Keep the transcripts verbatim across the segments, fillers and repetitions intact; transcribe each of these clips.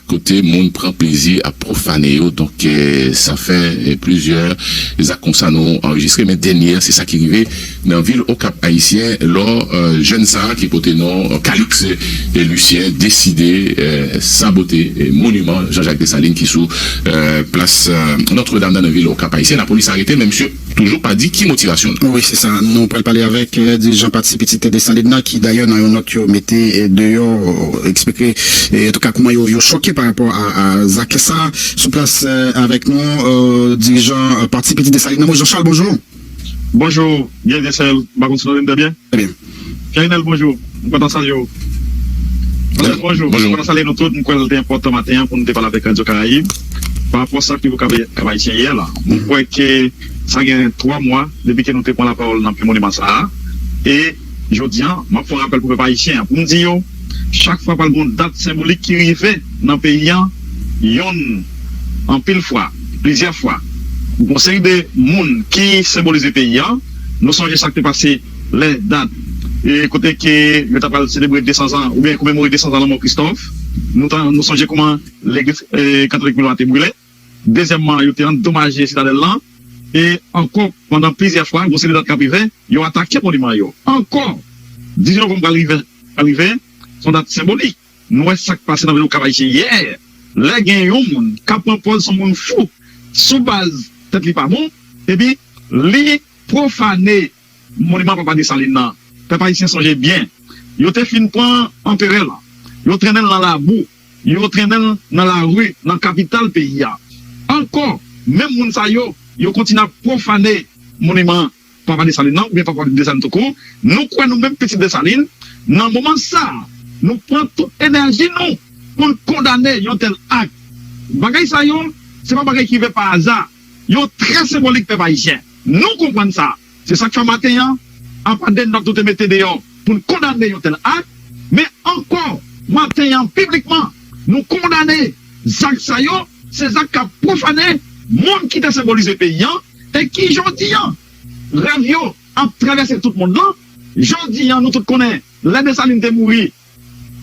kote moun pran plezi ap pwofane yo. Donk, eh, sa fè, eh, plizyè zak konsa nou anrejistre, men dènye a, se sa ki rive nan vil Okap Ayisyen, lò, eh, jèn sa a ki pote non Calix, eh, Lucien deside, eh, sabote, eh, moniman Jean-Jacques Dessalines ki sou, eh, plas, eh, Notre-Dame nan, nan vil Okap Ayisyen. Lapolis arete l, men misye toujou pa di ki motivasyon l. Wi, se sa. Nou pral pale avèk, eh, dirijan Pati Pitit Desalin nan, ki dayè nan yon nòt yo mete, eh, deyò, eh, eksplike, eh, antouka, kòman yo, yo choke pa rapò a, a zak sa. Sou plas, eh, avèk nou, eh, dirijan, eh, Pati Pitit Desalin nan, Moïse Jean Charles, bonjou. Bonjou, byen, byen, sèl, m pa konn si nou tande m trè byen. Trè byen. Pierre Renel, bonjou. M kontan salye w. Bonjou, bonjou. M kontan salye nou tout. M kwè l te enpòtan maten an pou nou te pale avèk Radio Caraïbe pa rapò sa ki rive Kap Ayisyen yè la. M kwè ke sa gen twa mwa depi ke nou te pran lapawòl nan pye moniman sa a. E jodi a, m ap fè yon rapèl pou pèp ayisyen an, pou m di yo, chak fwa pral gen yon dat senbolik ki rive nan peyi a, yonn, anpil fwa, plizyè fwa, gon seri de moun ki senbolize peyi a. Nou sonje sa k te pase lè dat, e kote ke yo ta pral selebre de san zan, oubyen komemore de san zan lanmò Christophe. Nou ta, nou sonje kòman legliz, e, katolik Milwa te brile. Dezyèmman, yo te andomaje Sitadèl lan. E ankò, pandan plizyè fwa, gon seri dat k ap rive, yo atake moniman yo. Ankò, dizuit novanm pral rive, pral rive, se yon dat senbolik. Nou wè sa k pase nan vil Okap Ayisyen yè. Lè gen yon moun k ap pran pòz se yon moun fou sou baz tèt li pa bon, epi li pwofane moniman Papa Desalin nan. Pèp ayisyen sonje byen, yo te fin pran anperè lan, yo trennen l nan labou, yo trennen l nan lari, nan kapital peyi a. Ankò, menm moun sa yo, yo kontinye ap pwofane moniman Papa Desalin nan, oubyen Papa Desalin toukou. Nou kwè nou menm pitit Desalin, nan moman sa a, nou pran tout enèji nou pou n kondane yon tèl ak. Bagay sa yo, se pa bagay ki rive pa aza. Yo trè senbolik, pèp ayisyen. Nou konprann sa. Se sa k fè maten an, apa de nòt nou te mete deyò pou n kondane yon tèl ak, men ankò, maten an, piblikman, nou kondane zak sa yo, se zak k ap pwofane moun ki te senbolize peyi a, e ki jodi a, rèv yo ap travèse tout mond lan. Jodi a, nou tout konnen, lè Desalin te mouri,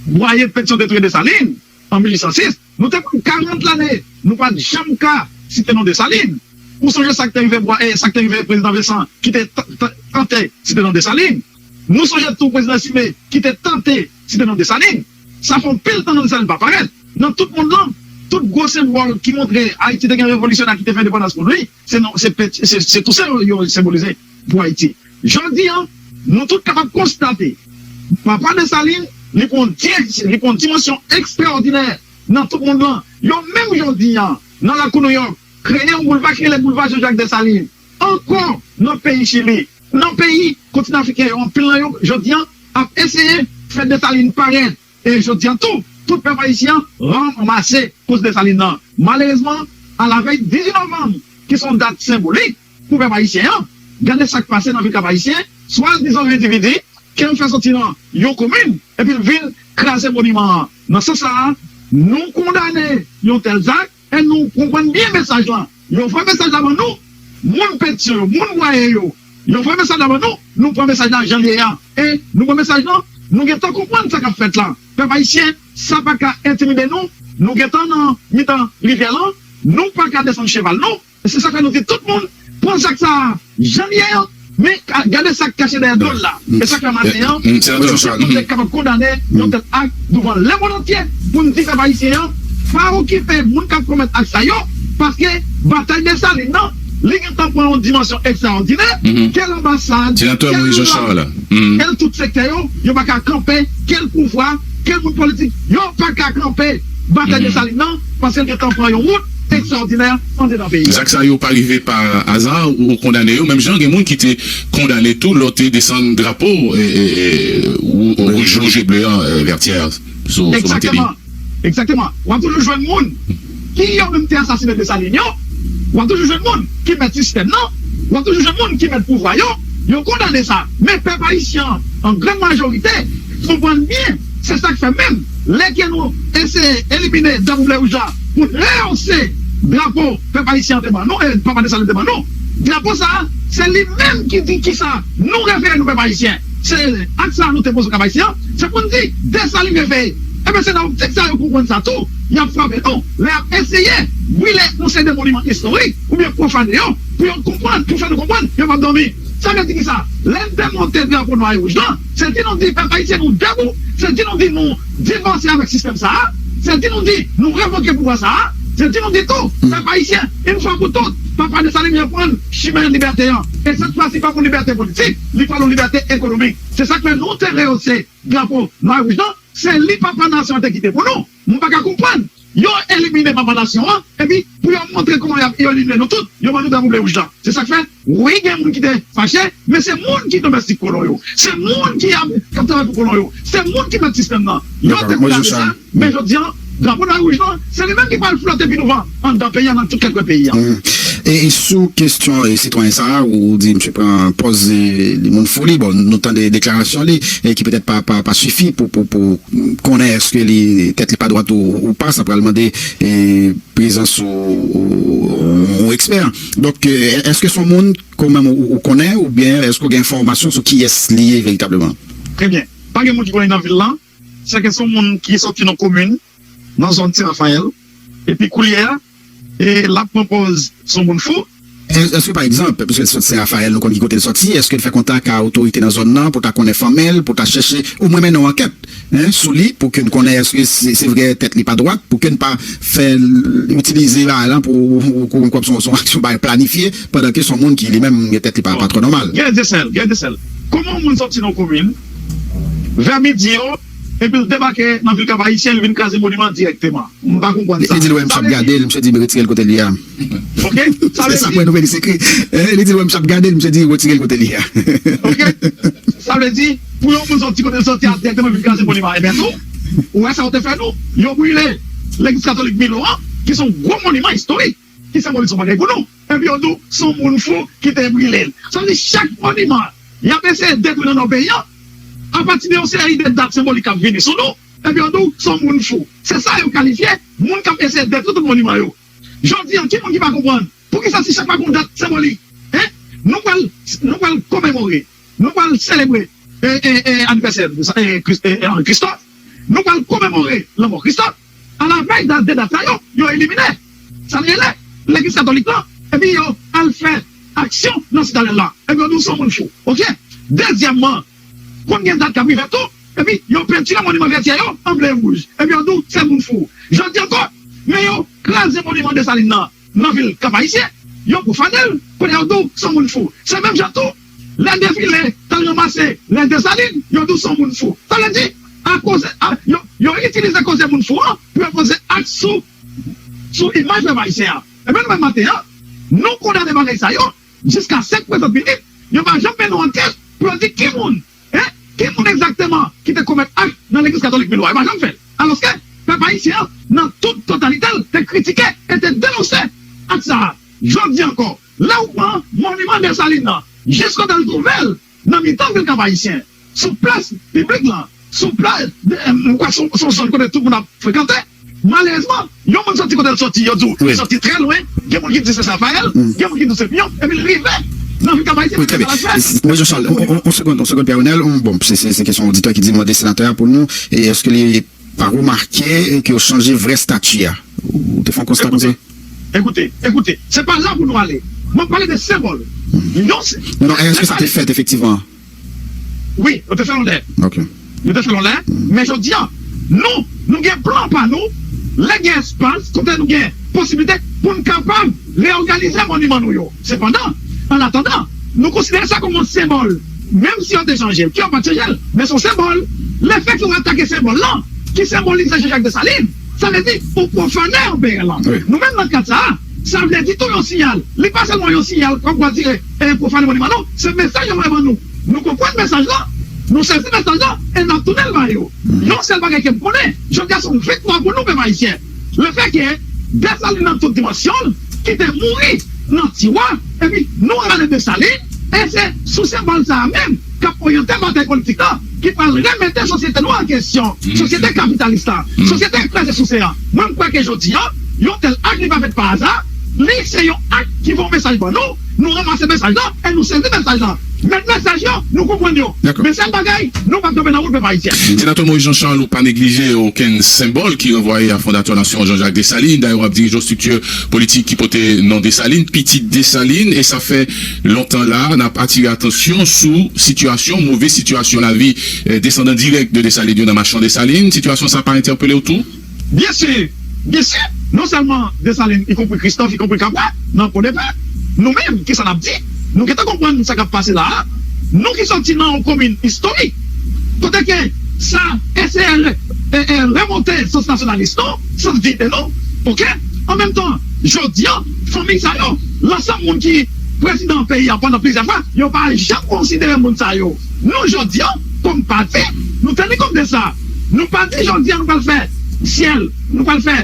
bwaye Petyon te touye Desalin an mil uit san sis. Nou te pran karant lane, nou pa t janm ka site non Desalin. Ou sonje sa k te rive Bwa-, eh, sa k te rive prezidan Vincent, ki te t-, t-, tante site non Desalin. Nou sonje tou prezidan Simé, ki te tante site non Desalin. Sa fè yon pil tan non Desalin pa parèt. Nan tout mond lan, tout gwo senbòl ki montre Ayiti te gen revolisyonè ki te fè endepandans pou li, se non, se, se, se Tousen yo, yo senbolize pou Ayiti. Jodi a, nou tout kapab konstate, Papa Desalin, li pran di-, li pran dimansyon ekstraòdinè nan tout mond lan. Yo menm jodi a, nan lakou Nouyòk, kreye yon boulva ki rele boulva Jean-Jacques Dessalines. Ankò, nan peyi Chili, nan peyi kontinan afriken yo, anpil nan yo, jodi a, ap eseye fè Desalin parèt. E jodi a tou, tout pèp ayisyen an ranmase koz Desalin nan. Malerezman, alavèy dizuit novanm, ki se yon dat senbolik pou pèp ayisyen an, gade sa k pase nan vil Kap Ayisyen, swadizan endividi ke yo fè soti nan yon komin, epi l vin kraze moniman an. Nan sans sa a, nou kondane yon tèl zak, e nou konprann byen mesaj lan. Yo voye mesaj la ban nou, moun Petyon yo, moun Bwaye yo, yo voye mesaj la ban nou, nou pran mesaj la jan l ye a. E nou pran mesaj lan, nou gentan konprann sa k ap fèt la. Pèp ayisyen, sa pa ka entimide nou, nou gentan nan mitan rivyè lan, nou pa ka desann cheval nou. E se sa k fè nou di tout moun, pran zak sa a jan l ye a, men ka-, gade sa k kache dèyè do l la. E sa k fè maten an, nou tout kapab kondane yon tèl ak douvan lemonn antye, pou n di pèp ayisyen an, pa okipe moun k ap komèt ak sa yo, paske batay Desalin nan, li gentan pran yon dimansyon ekstraòdinè, kèl anbasad, kèl la, kèl tout sektè yo, yo pa ka kanpe, kèl pouvwa, kèl moun politik, yo pa ka kanpe batay Desalin nan, paske l gentan pran yon wout ekstraòdinè anndedan peyi a. Zak sa yo pa rive pa aza, ou kondane yo, menm jan gen moun ki te kondane tou lè w te desann drapo, e, e, e, ou, ou, wouj, wouj e ble an, e, Vètyè sou, sou Mateli. Egzakteman. Egzakteman. W ap toujou jwenn moun ki yo menm te asasinen Desalin yo. W ap toujou jwenn moun ki mèt sistèm nan. W ap toujou jwenn moun ki mèt pouvwa yo. Yo kondane sa. Men pèp ayisyen an, an grann majorite, konprann byen. Se sa k fè menm, lè ke nou eseye elimine drapo ble wouj la pou n rehose drapo pèp ayisyen an te ban nou, e Papa Desalin te ban nou, drapo sa a, se li menm ki di kisa nou reveye nou pèp ayisyen. Se ak sa a nou te poze Kap Ayisyen an, se pou n di, Desalin reveye. Mesye nan optik sa yo konprann sa tou, y ap frape nou. Lè y ap eseye brile yon seri de moniman istorik oubyen pwofane yo, pou yo konprann, pou fè nou konprann, yo p ap dòmi. Sa vle di ki sa? Lè n te monte drapo nwa e wouj lan, se di nou di pèp ayisyen nou debou, se di nou di nou divòse avèk sistèm sa a, se di nou di nou revoke pouvwa sa a, se di nou di tou, pèp ayisyen, yon fwa pou tout, papa Desalin reprann chimen libète an. E sèt fwa si pa pou libète politik, li pral yon libète ekonomik. Se sa k fè nou te reyose drapo nwa e wouj lan, se li papa nasyon an te kite pou nou. M pa ka konprann. Yo elimine papa nasyon an, epi pou yo montre kòman y ap yo elimine nou tout, yo ban nou drapo ble wouj lan. Se sa k fè, wi, gen moun ki te fache, men se moun ki domestik kolon yo. Se moun ki ap k ap travay pou kolon yo. Se moun ki mèt sistèm nan. Yo te konn gade sa, men jodi an, drapo nwa e wouj lan, se li menm ki pral flote pi douvan anndan peyi an, nan tout kèk kwen peyi an. E sou kesyon e sitwayen sa a, ou di misye pran pòz e li moun fou li, bon, nou tande deklarasyon li, e ki petèt pa, pa, pa sifi pou, pou, pou konnen èske li, tèt li pa dwat ou, ou pa, sa pral mande e, prezans ou, ou, ou ekspè. Donk, e, èske se yon moun ke w menm ou, ou konnen, oubyen èske w gen enfòmasyon sou kiyès li ye veritableman? Trè byen. Pa gen moun ki konnen nan vil lan. Se ke se yon moun ki sòti nan komin, nan zòn Sen Rafayèl. Epi koulye a, e l ap pran pòz se yon moun fou. Èske, pa egzanp, piske l sot Sen Rafayèl, nou konn ki kote l sòti, èske l fè kontak a otorite nan zòn nan pou ta konnen fanmi l, pou ta chèche, omwen mennen yon ankèt, en, sou li, pou ke n konnen èske se, se vre tèt li pa dwat, pou ke n pa fè l itilize bagay lan pou, pou, pou, pou se yon, se yon aksyon bagay planifye, pandan ke se yon moun ki li menm tèt li pa, pa twò nòmal? Gen de sèl, gen de sèl. Kòman yon moun sòti nan komin, vè midi yo, epi l debake nan vil Kap Ayisyen, l vin kraze moniman dirèkteman? M pa konprann sa. Li di l wè misye ap gade l, misye di retire l kote li a. Ok? Sa vle di, se sa k wè Nouvèlis ekri. Eh, li di l wè misye ap gade l, misye di retire l kote li a. Ok? Sa vle di, pou yon moun sòti kote l sòti a dirèkteman vin kraze moniman. Ebyen tou, ou wè sa yo te fè nou? Yo brile legliz katolik Milo an, ki se yon gwo moniman istorik, ki senbolize yon bagay pou nou. Epi yo di w se yon moun fou ki te brile l. Sa vle di chak moniman y ap eseye detwi nan nò peyi an, apati de yon seri de dat senbolik k ap vini sou nou, epi yo di w se yon moun fou. Se sa yo kalifye moun k ap eseye detwi tout moniman yo. Jodi an, ki moun ki pa konprann? Poukisa si chak fwa gen yon dat senbolik, en, nou pral, nou pral komemore, nou pral selebre, e, e, e, anivèsè, e, Kris-, e, e, Kristòf, nou pral komemore lanmò Kristòf, alavèy dat, de dat sa yo, yo elimine sa n rele legliz katolik lan, epi yo al fè aksyon nan Sitadèl la, epi yo di w se yon moun fou. Ok? Dezyèmman, konn gen dat k ap rive tou, epi yo pentire moniman Vètyè yo an ble e wouj, epi yo di w se moun fou. Jodi ankò, men yo kraze moniman Desalin nan, nan vil Kap Ayisyen, yo pwofane l, kounye a yo di w se yon moun fou. Se menm jan tou, lè defile t al ranmase lè Desalin, yo di w se yon moun fou. Sa vle di, akoz, a, yo, yo itilize koze moun fou an pou yo poze ak sou, sou imaj pèp ayisyen an. Ebyen, nou menm maten an, nou kondane bagay sa yo, jiska senk prezan minit, yo pa janm mennen yon ankèt pou yo di ki moun, en, ki moun egzakteman ki te komèt ak nan legliz katolik Milo a. Yo pa janm fè l. Alòske, pèp ayisyen an, nan tout totalite l, te kritike e te denonse ak sa a. Jodi ankò, lè w pran moniman Desalin nan, jis kote l twouve l, nan mitan vil Kap Ayisyen, sou plas piblik lan, sou plas, de, em, m kwè se yon, se yon zòn kote tout moun ap frekante. Malerezman, yon moun sòti kote l sòti, yo di w li sòti trè lwen, gen moun ki di se Sen Rafayèl, gen moun ki di se Piyon, epi l rive nan vil Kap Ayisyen, wi, trè byen. Mwen, Jean Charles, on, on, on segonn, on segonn, Pierre Renel, on, bon, se, se, se kesyon oditè ki di mande senatè a pou nou, e èske li pa remake ke yo chanje vrè stati a? Ou te fè yon konsta konsa? Ekoute, ekoute, se pa la pou nou ale. Mwen pale de senbòl. Yon se- Non, non, èske sa te fèt efektivman? Wi, yo te fè l yon lè. Ok. Yo te fè l yon lè, men jodi a, nou, nou gen plan pa nou, lè gen espas, kote nou gen posiblite pou n kapab reyòganize moniman nou yo. Sepandan, an atandan, nou konsidere sa kòm yon senbòl. Menm si yo te chanje l, ki yo pa t chanje l, men se yon senbòl. Lefètke w atake senbòl lan, ki senbolize Jean Jacques Dessalines, sa vle di ou pwofane A P R lan. Wi. Nou menm nan kad sa a, sa vle di tou yon siyal. Li pa sèlman yon siyal kòm kwa dire e pwofane moniman, non, se mesaj yo voye ban nou. Nou konprann mesaj lan, nou sezi mesaj lan, e n ap tounen l ba yo. Yon sèl bagay ke m konnen, jodi a se yon viktwa pou nou, pèp ayisyen. Lefètke Desalin nan tout dimansyon l, ki te mouri nan tiwa, epi nou rale Desalin, e se sou senbòl sa a menm k ap oryante batay politik la, ki pral remete sosyete nou an kesyon, sosyete kapitalis la, sosyete kraze souse a. Mwen, m kwè ke jodi a, yon tèl ak li pa fèt pa aza, li se yon ak ki voye yon mesaj ban nou, nou ranmase mesaj la, e nou sezi mesaj la. Met mesaj yo, nou konprann yo. Men sèl bagay, nou p ap kanpe nan wout pèp ayisyen. Senatè Moïse Jean Charles, ou pa neglije okenn senbòl ki ranvwaye a fondatè nasyon Jean-Jacques Dessalines. Dayè, w ap dirije yon estrikti politik ki pote non Dessalines, pitit Dessalines, e sa fè lontan la, n ap atire atansyon sou sitiyasyon, move sitiyasyon lavi desandan dirèk de Dessalines yo nan machan Dessalines. Sitiyasyon sa pa entèpele w tou? Byen si, byen si. Non sèlman Desalin, ikonpri Kristòf, ikonpri Kabwa, nan Pòdepè, nou menm, kisa n ap di? Nou gentan konprann sa k ap pase la a. Nou ki sòti nan yon komin istorik, kote ke sa eseye re- e- e- remonte sans nasyonalis nou, sans diyite nou, oke? An menm tan, jodi a, fanmi sa yo, lansanm moun ki prezidan peyi a pandan plizyè fwa, yo pa janm konsidere moun sa yo. Nou, jodi a, kòm pati, nou te li kòm de sa. Nou pa di jodi a nou pral fè syèl, nou pral fè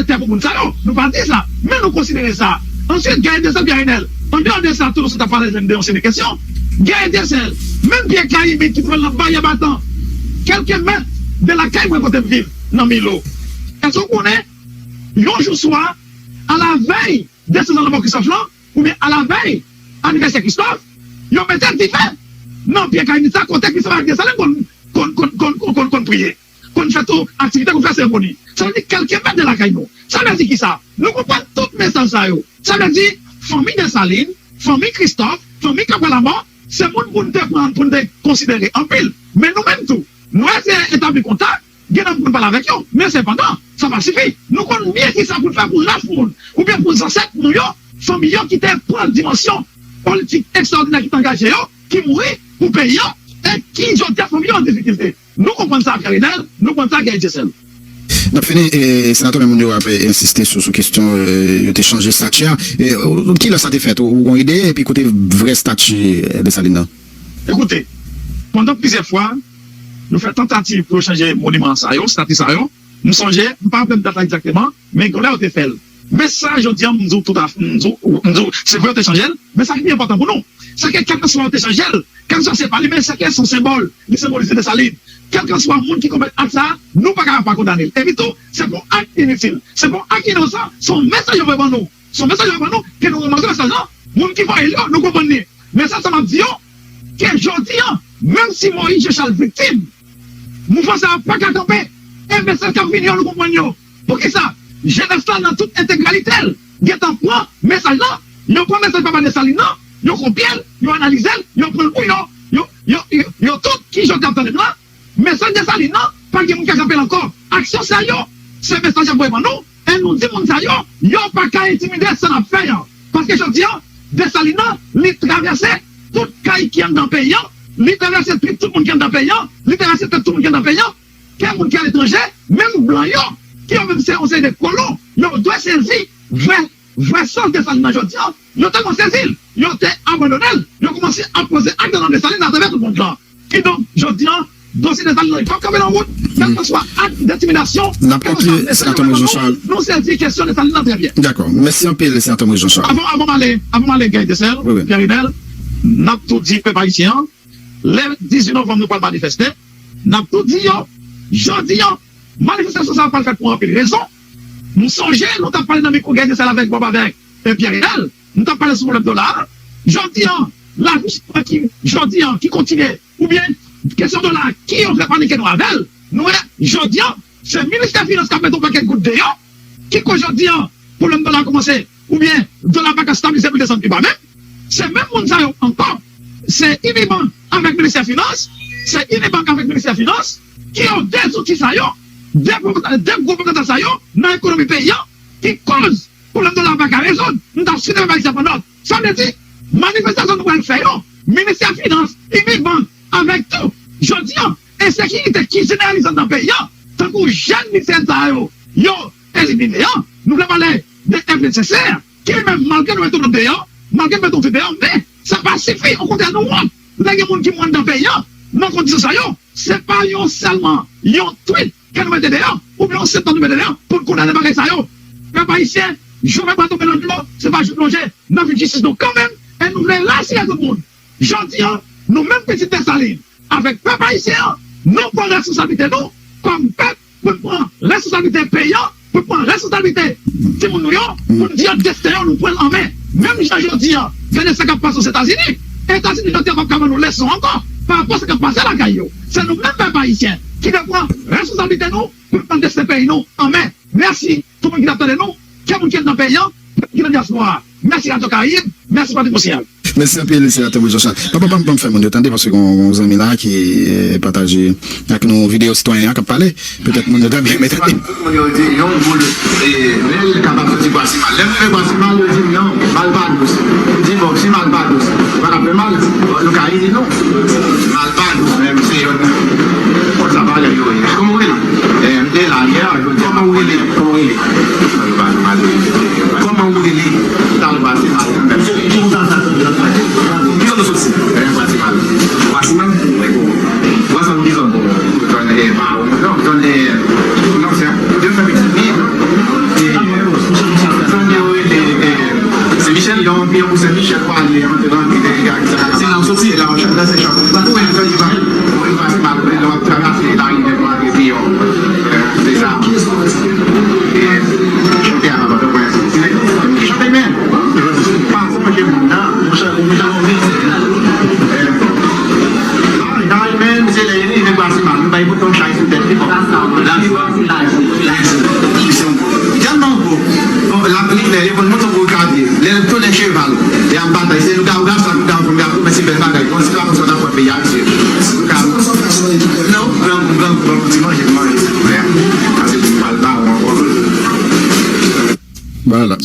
tè pou moun sa yo. Nou pa di sa. Men nou konsidere sa. Answit, Gaël Dessalines, Pierre Renel, andeyò de sa, tou nou sot ap pale de yon seri de kesyon. Gaël Dessalines, menm pye kayimit ki twal nan Bayè Batan, kèlke mèt de lakay mwen kote m viv, nan Milo. Èske w konnen, yon jou swa, alavèy de sezon lanmò Kristòf lan, oubyen alavèy anivèsè Kristòf, yo mete dife nan pye kayimit sa kote Kristòf ak Desalin konn konn konn konn konn konn konn priye, konn fè tout aktivite, konn fè seremoni. Sa vle di kèlke mèt de lakay nou. Sa vle di kisa? Nou konprann tout mesaj sa yo. Sa vle di fanmi Desalin, fanmi Kristòf, fanmi Kabwa Lamò, se moun pou n te pran, pou n te konsidere anpil. Men nou menm tou, nou eseye etabli kontak, gen nan moun pale avèk yo, men sepandan, sa pa sifi. Nou konn byen kisa pou n fè pou rès moun, oubyen pou zansèt nou yo, fanmi yo ki te pran dimansyon politik ekstraòdinè ki te angaje yo, ki mouri pou peyi an, e ki jodi a fanmi yo an difikilte. Nou konprann sa, Pierre Renel, nou konprann sa, Gaël Dieuseul. N ap fini, e, senatè, men moun yo ap, e, ensiste sou, sou kesyon, e, yo te chanje estati a. E, ou- kilè sa te fèt? Ou ou gon ide? Epi kote vrè estati, e, Desalin nan? Ekoute, pandan plizyè fwa, yo fè tantativ pou yo chanje moniman sa yo, estati sa yo. M sonje, m pa raple m dat la egzakteman, men gen lè yo te fè l. Men sa, jodi a, m di w tout a, m di w, m di w, se vre yo te chanje l, men sa ki pi enpòtan pou nou, se ke kèlkanswa yo te chanje l, kèlkanswa se pa li, men se ke se yon senbòl, li senbolize Desalin. Kèlkanswa moun ki komèt ak sa, nou pa ka pa kondane l. Epi tou, se pa yon ak initil, se pa yon ak inosan, se yon mesaj yo voye ban nou. Se yon mesaj yo voye ban nou, ke nou ranmase mesaj lan, moun ki voye l yo, nou konprann li. Men sèl sa m ap di yo, ke jodi a, menm si Moïse Jean Charles viktim, mouvman sa a pa ka kanpe. E mesaj k ap vini yo, nou konprann yo. Poukisa? Jenès la nan tout entegralite l gentan pran mesaj lan. Yo pran mesaj papa Desalin nan, yo kopye l, yo analize l, yo pran l pou yo, yo, yo, yo, yo tout ki jodi ap tande m lan. Mesaj Desalin nan, pa gen moun k ap kanpe l ankò. Aksyon sa yo, se mesaj y ap voye ban nou. E nou di moun sa yo, yo pa ka entimide sa n ap fè an. Paske jodi a, Desalin nan, li travèse tout kay ki anndan peyi an, li travèse tèt tout moun ki anndan peyi an, li travèse tèt tout moun ki anndan peyi an, ke moun ki aletranje, menm blan yo, ki yo menm se yon seri de kolon, yo dwe sezi vrè, vrè sans Desalin nan jodi a. Yo tèlman sezi l, yo te abandone l, yo kòmanse ap poze ak nan non Desalin atravè tout mond lan. Kidonk, jodi a, dosye Desalin nan, li p ap kanpe nan wout, kèlkanswa ak entimidasyon, kèlkanswa mesaj yo voye ban nou, nou sezi kesyon Desalin nan trè byen. Dakò. Mèsi anpil, senatè Moïse Jean Charles. Avan, avan m ale, avan m ale, Gaël Dieuseul, Pierre Renel, n ap tou di pèp ayisyen an, lè dizuit novanm nou pral manifeste, n ap tou di yo, jodi a, manifestasyon sa a pral fèt pou anpil rezon. M sonje, nou t ap pale nan mikwo Gaël Dieuseul avèk Bob avèk, e, Pierre Renel, nou t ap pale sou pwoblèm dola a. Jodi a, lavi chak ki, jodi a, ki kontinye, oubyen kesyon dola a, ki yo vle panike nou avè l. Nou wè, jodi a, se ministè finans k ap mete yon pakèt goud deyò, ki koz jodi a, pwoblèm dola a kòmanse, oubyen dola a pa ka stabilize pou l desann pi ba menm. Se menm moun sa yo ankò, se Unibank avèk ministè finans, se Unibank avèk ministè finans, ki yo de zouti sa yo, de, de gwo pòtantye sa yo nan ekonomi peyi a, ki koz pwoblèm dola a pa ka rezoud. M ta swete pèp ayisyen pran nòt. Sa vle di, manifestasyon nou pral fè yo, ministè finans, Unibank, avèk tou, jodi a, ensekirite ki jeneralize anndan peyi a, tankou jèn liseyèn sa yo, yo elimine a, nou vle pale de Evelyne Sincère, ki li menm, malgre nou mete yon nòt deyò, malgre nou mete yon tweet deyò, men sa pa sifi, okontrè, nou wont lè gen moun ki mouri anndan peyi a nan kondisyon sa yo. Se pa yon sèlman yon tweet ke nou mete deyò, oubyen yon senp nòt nou mete deyò pou n kondane bagay sa yo. Pèp ayisyen, jou pa tonbe nan dlo, se pa jou plonje, n ap jwenn jistis nou kanmenm, e nou vle rasire tout moun. Jodi a, nou menm pitit Desalin, avèk pèp ayisyen an, nou pran responsablite nou kòm pèp, pou n pran responsablite peyi an, pou n pran responsablite timoun nou yo, pou n di yo desten yo, nou pran l an men. Menm jan jodi a, gade sa k ap pase Ozetazini. Etazini yo te p ap ka ban nou leson ankò pa rapò sa k ap pase lakay yo. Se nou menm pèp ayisyen ki dwe pran responsablite nou pou n pran desten peyi nou an men. Mèsi tout moun ki t ap tande nou, ke moun ki ret nan peyi an, ke moun ki nan dyaspora. Mèsi Radyo Karayib, mèsi Patrick Monseyal. Mèsi anpil, Senatè Wilson Charles. Papa, ban m fè moun yo tande, paske gon zanmi la ki pataje ak nou videyo sitwayen an k ap pale. Petèt moun yo ta byen mete. Tout moun yo di yon goud, e, lè l kapab soti Gwasimal. Lè m rive Gwasimal, yo di m non, mal pa dous. M di bon, si mal pa dous, ou pa ka fè mal, bon, nou ka ede nou. Mal pa dous, menm se yon. Konsa bagay yo ye. Kòman w rele? E, m te la yè, jodi a. Kòman w rele? Kòman w rele? Mal pa dous, mal rele. Kòman w rele? Tal pase mal. Ki kote w soti? E, Gwasimal. Gwasimal? Wi. Gwasimal ki zòn? Zòn, e, pa, non, zòn, e, non, se, yo fè pitit li, e, zòn yo rele, e, Sen Michel, yo anpi pou Sen Michel, pou ale antre nan anpi dega, et cetera. Se la w soti? Se la w soti, se chòk. Ou wè, zòn yo pa, ou wè, Gwasimal, lè w ap travèse lari nèg, ou antre pi yo. E, se sa. E, chante a nan Pòtoprens. Chante, men. Pa sonje moun nan. Monchè, ou mete yon vit. Ay, men, se lè li rive Gwasimal, nou bay bouton chay sou tèt li, bon. Li tèlman gwo. Bon, l ap li klè, li konn monte gwo kavye. Lè l tounen cheval, li ap batay. Se nou ka, ou ka sa, nou ka, nou ka, men se bèl bagay. Bon, se pa konsa n ap wè peyi a, mesye. Nou ka, non, gran, gran, gran, ti manje, manje, silvouplè. Paske nou pa l ba ou ankò. Voilà.